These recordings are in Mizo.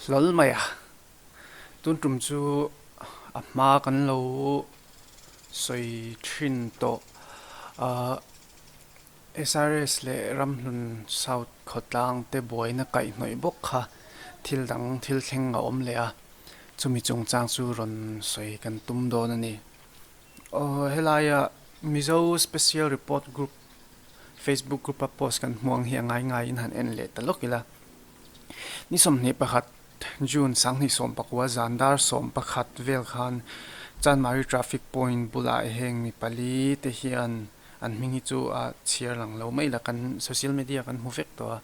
Hlawl mai a, tun tum chu a hma kan lo sawi thin tawh ahh SRS leh Ramhlun South khawtlang te buaina kaihhnawih bawk kha thil dang thil thleng a awm leh a, chumi chungchang chu rawn sawi kan tum dawn a ni. Aw helaia Mizo Special Report Group Facebook group a post kan hmuh ang hi a ngai ngaiin han en leh ta lawk ila. Ni 21 June 2019 zan dar 11 vel khan Chanmari Traffic Point bulah heng mi pali te hian an hming hi chu a chhiar lang lo mai ila kan social media kan hmu vek tawh a,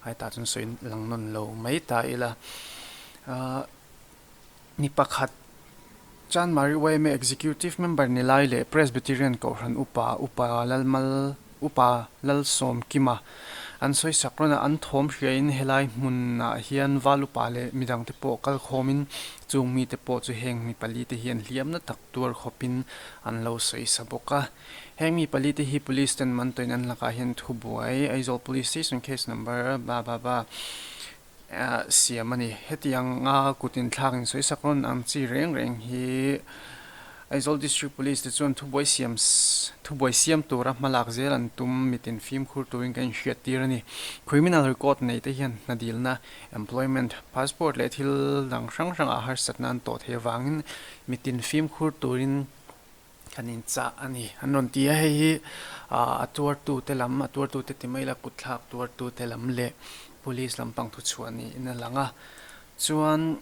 hetah chuan sawi lang nawn lo mai ta ila. Ahh mi pakhat Chanmari yma Executive Member ni lai leh Presbyterian Kohhran Upa Upa Lalmal Upa Lalsawmkima an sawi sak rawn a, an thawm hriain helai hmunah hian val upa leh midangte pawh kal khawmin chung mite pawh chu heng mi palite hian hliamna tak tuar khawpin an lo sawi sa bawk a. Heng mi palite hi Police ten man tawhin an lakah hian thubuai Aizawl Police Station Case Number ba ba ba siam a ni. Hetiang a kut inthlak in sawi sak rawn ang chi reng reng hi Aizawl District Police te chuan thubuai siam thubuai siam tura hmalak zel an tum mitin fimkhur turin kan inhriat tir a ni. Criminal record nei te hian hna dilna, employment, passport leh thil dang hrang hrang ah harsatna an tawh thei avangin mitin fimkhur turin kan inchah a ni. An rawn ti a, hei hi a tuartute lam, a tuartute ti mai ila kutthlak tuartute lam leh police lampang thuchhuah niin a lang a. Chuan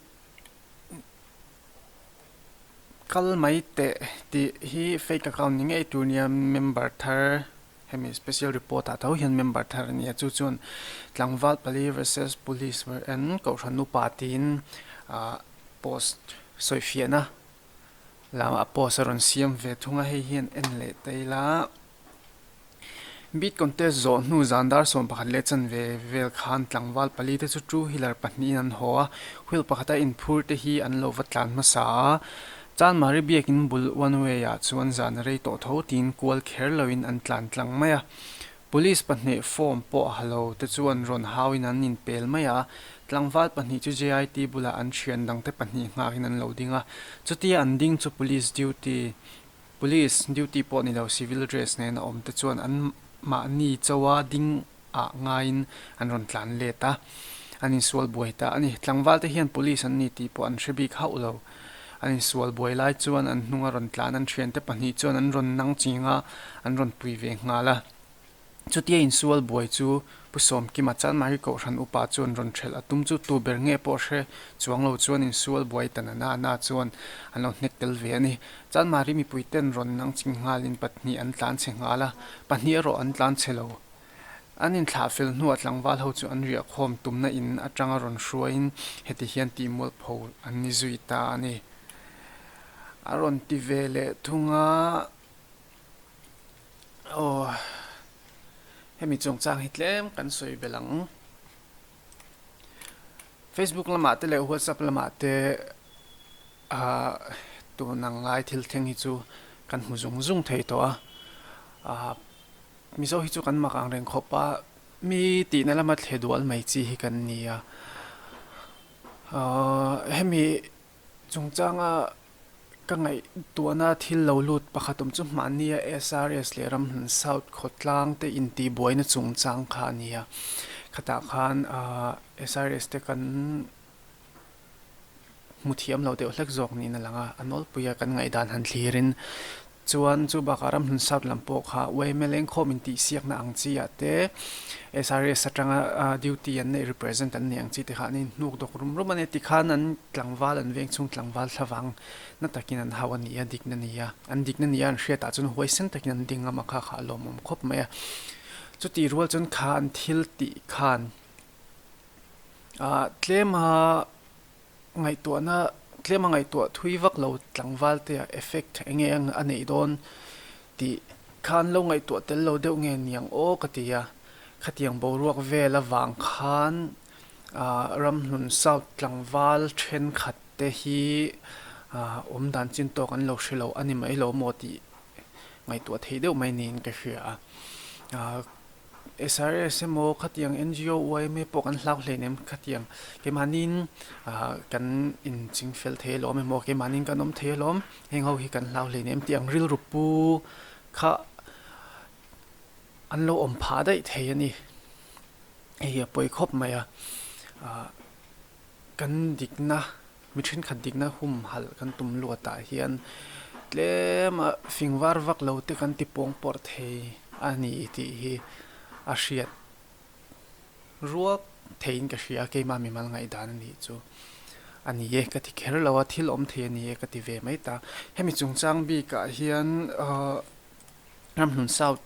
kal mai teh tih hi fake account ni ngei tur nia member thar hemi special report ah tho hian member thar a ni a, chu chuan tlangval pali versus police en kohhran upa tiin post sawifiahna Lamah post a rawn siam ve thung a, hei hian en leh ta ila. Beat contest zawh hnu zan dar 11 leh chanve vel khan tlangval pali te chu two wheeler pahnihin an haw a, wheel pakhata inphur te hi an lo va tlan hmasa a. Chanmari biakin bul one way ah chuan zan a rei tawh tho tiin kual kher loin an tlan tlang mai a. Police pahnih form pawh ha lo te chuan rawn hauin an inpel mai a, tlangval pahnih chu JIT bulah an thian dangte pahnih nghakin an lo ding a. Chutia an ding chu police duty, police duty pawh ni lo civil dress nena awm te chuan an mahni chawa ding ah ngaiin an rawn tlan let a, an insual buai ta a ni. Tlangval te hian police an ni tih pawh an hre bik hauh lo. An insual buai lai chuan an hnunga rawn tlan an thiante pahnih chuan an rawn nang ching a, an rawn pui ve nghal a. Chutia insual buai chu Pu Sawmkima Chanmari Kohhran upa chuan rawn ṭhelh a tum chu tu ber nge pawh hre chuang lo chuan insual buai ta na na na chuan an lo hnek tel ve a ni. Chanmari mipui ten rawn nang ching nghalin pahnih an tlan chhe nghal a, pahnih erawh an tlan chhe lo. An inthlah fel hnuah tlangval ho chu an riahkhawm tumna in atanga rawn hruaiin heti hian tihmualpho an ni zui ta a ni. A rawn ti ve leh thung a, Aw, hemi chungchang hi tlem kan sawi belh ang. Facebook lamah te leh WhatsApp lamah te ah tun ang lai thil thleng hi chu kan hmu zung zung thei tawh a. Ah Mizo hi chu kan mak ang reng khawp a, mi tihna lama thle dual mai chi hi kan ni a. Ah hemi chungchanga Ka ngaihtuahna thil lo lut pakhat awm chu mahnia SRS leh Ramhlun South khawtlang te intihbuaina chungchang kha a ni a. Khatah khan SRS te kan hmu thiam lo deuh hlek zawk niin a lang a, a nawlpuia kan ngaihdan han thlirin Chuan chu bakah Ramhlun South lam pawh kha yma lengkhawm intihsiakna ang chi ah te SRS atanga duty an neih represent an neih ang chi te kha an inhnuk dawk rum rum a ni. Tikhan an tlangval an veng chhung tlangval thlavang na takin an hau a ni a, dikna ni a, an dikna ni a an hriat ah chuan huaisen takin an ding ngam a kha kha a lawmawm khawp mai a. Chutih rual chuan kha an thil tih khan ah tlem a Ngaihtuahna tlem a ngaihtuah thui vak lo tlangval te ah effect eng nge a neih dawn tih kha an lo ngaihtuah tel lo deuh nge niang aw ka ti a, khatiang boruak vel avang khan ah Ramhlun South tlangval thenkhat te hi ah awm dan chin tawk an lo hre lo a ni mai lo maw tih ngaihtuah theih deuh mai niin ka hria a ah. SRS emaw khatiang NGO yma pawh kan hlau hleinem khatiang keimahniin kan inching fel thei alawm emaw keimahniin kan awm thei alawm heng ho hi kan hlau hleinem tih ang rilru pu kha an lo awm phah daih thei a ni. Hei hi a pawi khawp mai a, kan dikna mi thenkhat dikna humhalh kan tum luatah hian tlem a fing var vak lo te kan ti pawng pawrh thei a ni tih hi a hriat ruak theiin ka hria a, keimah mimal ngaihdan a nih chu a ni e ka ti kher lo a, thil awm thei a ni e ka ti ve mai ta. Hemi chungchang bikah hian Ramhlun South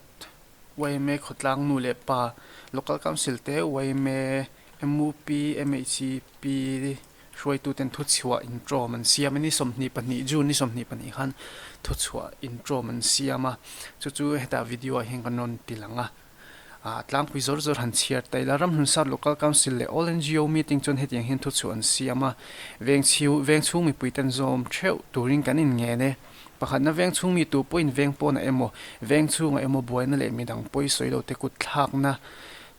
yma khawtlang nu leh pa Local Council te yma MUP, MHCP hruaituten thuchhuah intrawm an siam a ni. 22 June ni 22 khan thuchhuah intrawm an siam a, chu chu hetah video ah hian kan rawn ti lang a. Ah tlangpui zawr zawr han chhiar ta ila, Ramhlun South Local Council leh All NGO meeting chuan hetiang hian thuchhuah an siam a, vengchhiu vengchhung mipuiten zawm theuh turin kan inngen e. Pakhatna vengchhung mi tu pawhin veng pawnah emaw, vengchhungah emaw buaina leh midang pawi sawi lo te kut thlakna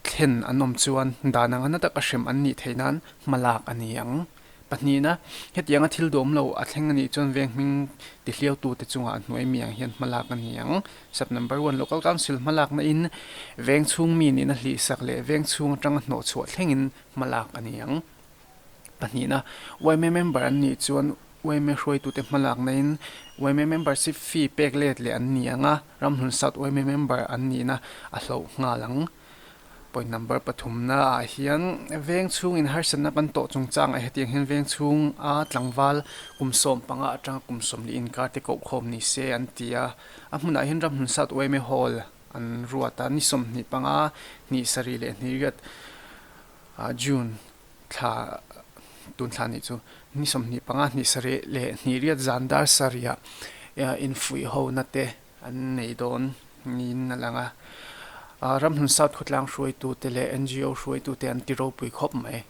Thlen an awm chuan dan anga na taka hrem an nih theih nan hma lak a ni ang. Pahnihna, hetianga thil duhawm lo a thleng a nih chuan veng hming tihliautute chungah a hnuai mi ang hian hma lak a ni ang. Sub Number One, Local Council hma lakna in veng chhung mi nihna hlihsak leh veng chhung atanga hnawhchhuah thlengin hma lak a ni ang. Pahnihna, yma member an nih chuan yma hruaitute hmalakna in yma membership fee pek let leh an ni ang a, Ramhlun South yma member an nihna a hloh nghal ang. Point number pathumna ah hian veng chhung in harsatna kan tawh chungchang ah hetiang hian veng chhung a tlangval kum 15 atanga kum 40 inkar te kohkhawm ni se an ti a, a hmunah hian Ramhlun South yma Hall an ruat a, ni 25, hnih sarih leh hnih riat June thla tun thla nih chu ni 25 hnih sarih leh hnih riat zan dar sarihah infuih ho na te an nei dawn niin a lang a. Ramhlun South khawtlang hruaitu te leh NGO hruaitu te an ti ropui khawp mai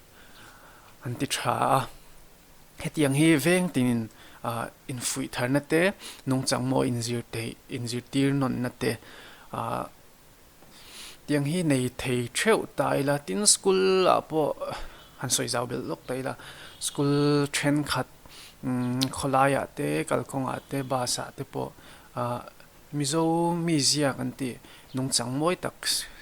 an ti tha a. Hetiang hi veng tinin infuih tharna te nungchang maw inzir theih inzirtir nawnna te Tiang hi nei thei theuh ta ila, tin school ah pawh han sawi zau belh lawk ta ila, school thenkhat khawlai ah te kalkawng ah te bus ah te pawh ah Mizo mizia kan tih nungchang mawi tak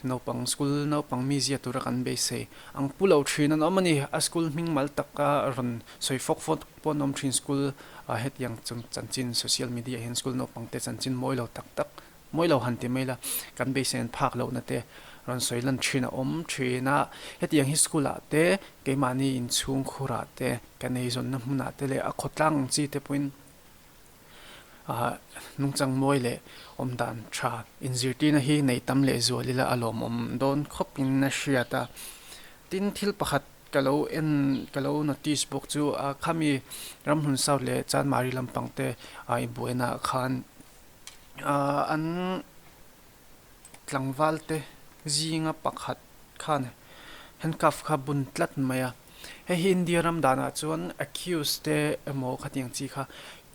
naupang school naupang mizia tura kan beisei ang pu lo thin an awm a ni. A school hming mal taka rawn sawi fawk fawk pawh an awm thin school ah hetiang chanchin social media ah hian school naupang te chanchin mawi lo tak tak Mawi lo han ti mai la, kan beisei an phak lohna te rawn sawi lan thin a awm thin a. Hetiang hi school ah te, keimahni inchhung khurah te, kan eizawnna hmunah te leh a khawtlang ang chi te pawhin ah nungchang mawi leh awmdan tha inzirtirna hi nei tam leh zual ila a lawmawm dawn khawpin a hriat a. Tin, thil pakhat ka lo en, ka lo notice bawk chu a khami Ramhlun South leh Chanmari lampang te ah inbuaina ah khan an tlangval te zinga pakhat khan handcuff kha bun tlat mai a, hei hi India ram danah chuan accused te emaw khatiang chi kha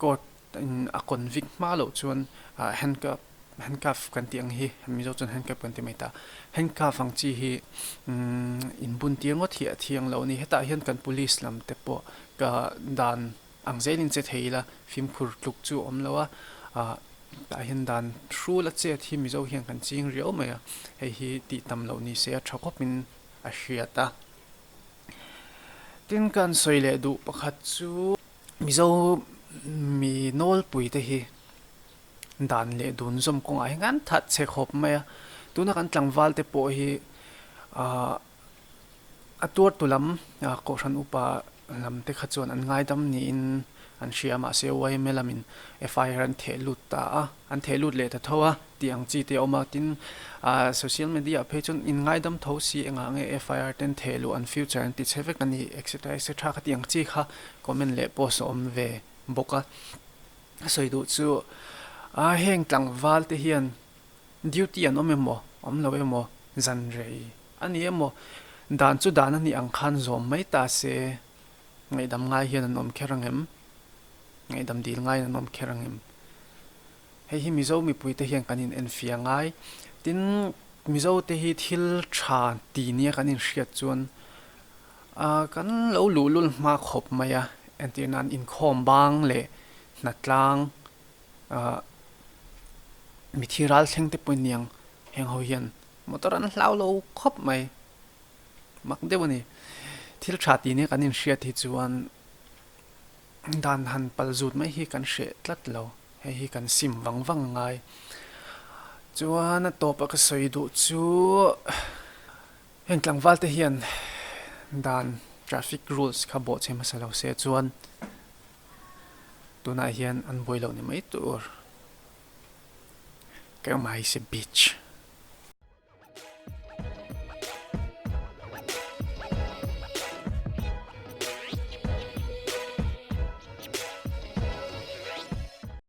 court in a convict hma loh chuan handcuff handcuff kan tih ang hi Mizo chuan handcuff kan ti mai ta handcuff ang chi hi in bun tir ngawt hi a thiang lo a ni hetah hian kan police lam te pawh ka dan Ang zelin che thei ila fimkhur tluk chu a awm lo a, ah tah hian dan hrul a chet hi Mizo hian kan ching riau mai a, hei hi tih tam loh ni se a tha khawpin a hriat a. Tin kan sawi leh duh pakhat chu Mizo mi nawlpui te hi dan leh dun zawm kawngah hian kan that chhe khawp mai a, tuna kan tlangval te pawh hi ah A tuartu lam Kohhran upa lam te kha chuan an ngaidam niin an hria a, mahse yma lamin FIR an theh lut ta a, an theh lut leh ta tho a tih ang chi te a awm a, tin social media ah phei chuan in ngaidam tho si engah nge FIR ten theh luh an future an ti chhe vek a ni etc etc kha tih ang chi kha comment leh post a awm ve bawk a. A sawi duh chu heng tlangval te hian Duty an awm emaw, awm lo emaw, zan rei a ni emaw, dan chu dan a nih ang khan zawm mai ta se, ngaihdam ngai hian an awm kher ang em? Ngaihdam dil ngaiin an awm kher ang em? Hei hi Mizo mipuite hian kan inenfia ngai. Tin, Mizote hi thil tha ti nia kan inhriat chuan kan lo luhlul hma khawp mai a, entir nan inkhawm bang leh hnatlang mithi ral thleng te pawhin niang heng ho hian motor an hlau lo khawp mai mak deuh a ni. Thil tha ti nia kan inhriat hi chuan dan han pal zut mai hi kan hreh tlat lo, hei hi kan sim vang vang a ngai. Chuan a tawp a ka sawi duh chu heng tlangval te hian dan traffic rules kha bawh chhe hmasa lo se chuan tunah hian an buai loh ni mai tur. Keimah hi se beach.